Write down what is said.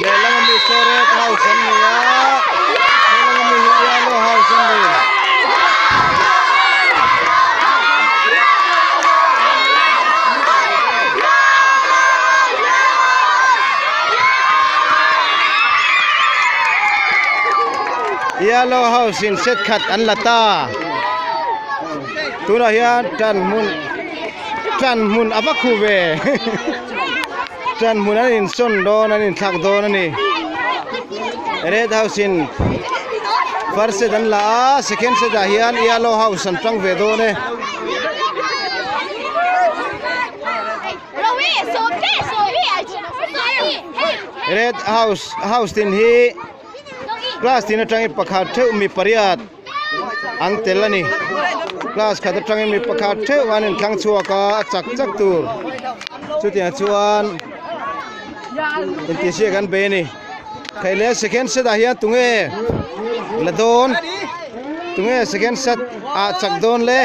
Lehlam ami saw red house an ni a, helam ami hi yellow house an ni. Yellow house in set khat an la ta. Tunah hian tan hmun tan hmun a va khu ve tan hmun an insawn dawn an inthlak dawn a ni red house in first set an la a second set ah hian yellow house an tang ve dawn e. Red house house tin hi class tin atangin pakhat theuh mi pariat. an tel a ni class khat atangin mi pakhat theuh an inthlang chhuak a a chak chak tur chutiang chuan intihsiak an bei a ni thei leh second set ah hian tunge la dawn tunge second set ah chak dawn le.